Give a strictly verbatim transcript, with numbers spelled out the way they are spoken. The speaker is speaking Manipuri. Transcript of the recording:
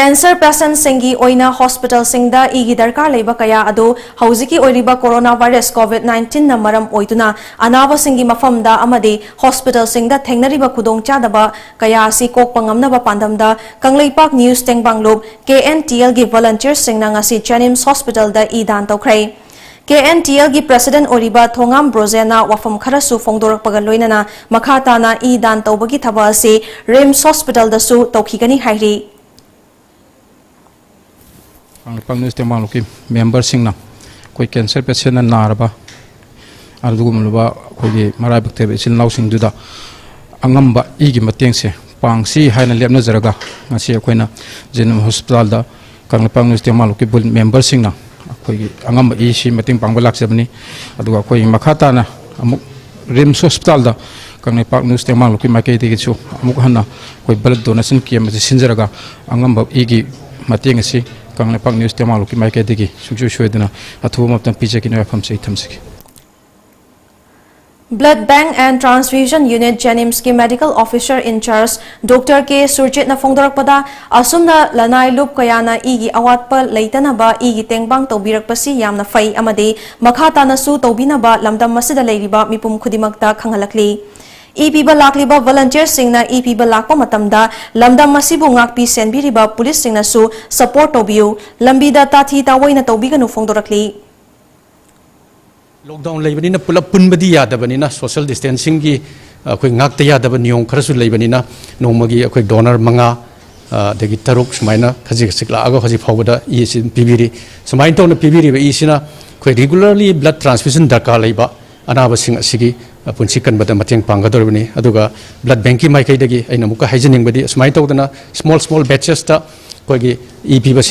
Cancer patientꯁꯤꯡꯒꯤ ꯑꯣꯏꯅ hospitalꯁꯤꯡꯗ ꯏꯒꯤ ꯗꯔꯀꯥꯔ ꯂꯩꯕ ꯀꯌꯥ ꯑꯗꯨ ꯍꯧꯖꯤꯛꯀꯤ ꯑꯣꯏꯔꯤꯕ corona virus COVID nineteenꯅ ꯃꯔꯝ ꯑꯣꯏꯗꯨꯅ ꯑꯅꯥꯕꯁꯤꯡꯒꯤ ꯃꯐꯝꯗ ꯑꯃꯗꯤ hospitalꯁꯤꯡꯗ ꯊꯦꯡꯅꯔꯤꯕ ꯈꯨꯗꯣꯡꯆꯥꯗꯕ ꯀꯌꯥ ꯑꯁꯤ ꯀꯣꯛꯄ ꯉꯝꯅꯕ ꯄꯥꯟꯗꯝꯗ ꯀꯪꯂꯩꯄꯥꯛ News ꯇꯦꯡꯕꯥꯡꯂꯨꯞ KNTLꯒꯤ volunteersꯁꯤꯡꯅ ꯉꯁꯤ JNIMS hospitalꯗ ꯏ ꯗꯥꯟ ꯇꯧꯈ꯭ꯔꯦ꯫ KNTLꯒꯤ president ꯑꯣꯏꯔꯤꯕ ꯊꯣꯉꯥꯝ ꯕ꯭ꯔꯣꯖꯦꯟꯅ ꯋꯥꯐꯝ ꯈꯔꯁꯨ ꯐꯣꯡꯗꯣꯔꯛꯄꯒ ꯂꯣꯏꯅꯅ ꯃꯈꯥ ꯇꯥꯅ ꯏ ꯗꯥꯟ ꯇꯧꯕꯒꯤ ꯊꯕꯛ ꯑꯁꯤ RIMS hospitalꯗꯁꯨ ꯇꯧꯈꯤꯒꯅꯤ ꯍꯥꯏꯔꯤ꯫ ꯀꯪꯂꯩꯄꯥꯛ News ꯇꯦꯡꯕꯥꯡꯂꯨꯞꯀꯤ memberꯁꯤꯡꯅ ꯑꯩꯈꯣꯏ cancer patientꯅ ꯅꯥꯔꯕ ꯑꯗꯨꯒꯨꯝꯂꯕ ꯑꯩꯈꯣꯏꯒꯤ ꯃꯔꯥꯏꯕꯛ ꯊꯤꯕ ꯏꯆꯤꯜ ꯏꯅꯥꯎꯁꯤꯡꯗꯨꯗ ꯑꯉꯝꯕ ꯏꯒꯤ ꯃꯇꯦꯡꯁꯦ ꯄꯥꯡꯁꯤ ꯍꯥꯏꯅ ꯂꯦꯞꯅꯖꯔꯒ ꯉꯁꯤ ꯑꯩꯈꯣꯏꯅ JNIMS hospitalꯗ ꯀꯪꯂꯩꯄꯥꯛ News ꯇꯦꯡꯕꯥꯡꯂꯨꯞꯀꯤ memberꯁꯤꯡꯅ ꯑꯩꯈꯣꯏꯒꯤ ꯑꯉꯝꯕ ꯏꯁꯤ ꯃꯇꯦꯡ ꯄꯥꯡꯕ ꯂꯥꯛꯆꯕꯅꯤ꯫ ꯑꯗꯨꯒ ꯑꯩꯈꯣꯏ ꯃꯈꯥ ꯇꯥꯅ ꯑꯃꯨꯛ RIMS hospitalꯗ ꯀꯪꯂꯩꯄꯥꯛ News ꯇꯦꯡꯕꯥꯡꯂꯨꯞꯀꯤ ꯃꯥꯏꯀꯩꯗꯒꯤꯁꯨ ꯑꯃꯨꯛ ꯍꯟꯅ ꯑꯩꯈꯣꯏ blood donation camp ꯑꯁꯤ ꯁꯤꯟꯖꯔꯒ ꯑꯉꯝꯕ ꯏꯒꯤ ꯃꯇꯦꯡ ꯑꯁꯤ ꯀꯪꯂꯩꯄꯥꯛ News ꯇꯦꯡꯕꯥꯡꯂꯨꯞꯀꯤ ꯃꯥꯏꯀꯩꯗꯒꯤ ꯁꯨꯡꯁꯣꯏ ꯁꯣꯏꯗꯅ ꯑꯊꯨꯕ ꯃꯇꯝꯗ ꯄꯤꯖꯒꯦ ꯍꯥꯏꯕ ꯋꯥꯐꯝꯁꯤ ꯑꯩ ꯊꯝꯖꯒꯦ꯫ Blood Bank and Transfusion Unit JNIMSꯀꯤ medical officer in charge Doctor K ꯁꯨꯔꯖꯤꯠꯅ ꯐꯣꯡꯗꯣꯔꯛꯄꯗ, ꯑꯁꯨꯝꯅ ꯂꯅꯥꯏ ꯂꯨꯞ ꯀꯌꯥꯅ ꯏꯒꯤ ꯑꯋꯥꯠꯄ ꯂꯩꯇꯅꯕ ꯏꯒꯤ ꯇꯦꯡꯕꯥꯡ ꯇꯧꯕꯤꯔꯛꯄꯁꯤ ꯌꯥꯝꯅ ꯐꯩ ꯑꯃꯗꯤ ꯃꯈꯥ ꯇꯥꯅꯁꯨ ꯇꯧꯕꯤꯅꯕ ꯂꯝꯗꯝ ꯑꯁꯤꯗ ꯂꯩꯔꯤꯕ ꯃꯤꯄꯨꯝ ꯈꯨꯗꯤꯡꯃꯛꯇ ꯈꯪꯍꯜꯂꯛꯂꯤ꯫ ꯏ ꯄꯤꯕ ꯂꯥꯛꯂꯤꯕ volunteersꯁꯤꯡꯅ ꯏ ꯄꯤꯕ ꯂꯥꯛꯄ ꯃꯇꯝꯗ ꯂꯝꯗꯝ ꯑꯁꯤꯕꯨ ꯉꯥꯛꯄꯤ ꯁꯦꯟꯕꯤꯔꯤꯕ policeꯁꯤꯡꯅꯁꯨ support ꯇꯧꯕꯤꯌꯨ, ꯂꯝꯕꯤꯗ ꯇꯥꯊꯤ ꯇꯥꯑꯣꯏꯅ ꯇꯧꯕꯤꯒꯅꯨ ꯐꯣꯡꯗꯣꯔꯛꯂꯤ꯫ Lockdown ꯂꯩꯕꯅꯤꯅ ꯄꯨꯂꯞ ꯄꯨꯟꯕꯗꯤ ꯌꯥꯗꯕꯅꯤꯅ social distancingꯒꯤ ꯑꯩꯈꯣꯏ ꯉꯥꯛꯇ ꯌꯥꯗꯕ ꯅꯤꯌꯣꯝ ꯈꯔꯁꯨ ꯂꯩꯕꯅꯤꯅ ꯅꯣꯡꯃꯒꯤ ꯑꯩꯈꯣꯏ donor ꯃꯉꯥ, ꯑ, ꯑꯗꯒꯤ ꯇꯔꯨꯛ ꯁꯨꯃꯥꯏꯅ ꯈꯖꯤꯛ ꯈꯖꯤꯛ ꯂꯥꯛꯑꯒ ꯍꯧꯖꯤꯛ ꯐꯥꯎꯕꯗ ꯏ ꯑꯁꯤ ꯑꯗꯨꯝ ꯄꯤꯕꯤꯔꯤ꯫ ꯁꯨꯃꯥꯏꯅ ꯇꯧꯅ ꯄꯤꯕꯤꯔꯤꯕ ꯏꯁꯤꯅ ꯑꯩꯈꯣꯏ regularly blood transfusion ꯗꯔꯀꯥꯔ ꯂꯩꯕ ꯑꯅꯥꯕꯁꯤꯡ ꯑꯁꯤꯒꯤ, ꯑ, ꯄꯨꯟꯁꯤ ꯀꯟꯕꯗ ꯃꯇꯦꯡ ꯄꯥꯡꯒꯗꯧꯔꯤꯕꯅꯤ꯫ ꯑꯗꯨꯒ blood bankꯀꯤ ꯃꯥꯏꯀꯩꯗꯒꯤ ꯑꯩꯅ ꯑꯃꯨꯛꯀ ꯍꯥꯏꯖꯅꯤꯡꯕꯗꯤ ꯑꯁꯨꯃꯥꯏꯅ ꯇꯧꯗꯅ small small batchesꯇ ꯑꯩꯈꯣꯏꯒꯤ ꯏ ꯄꯤꯕꯁꯤ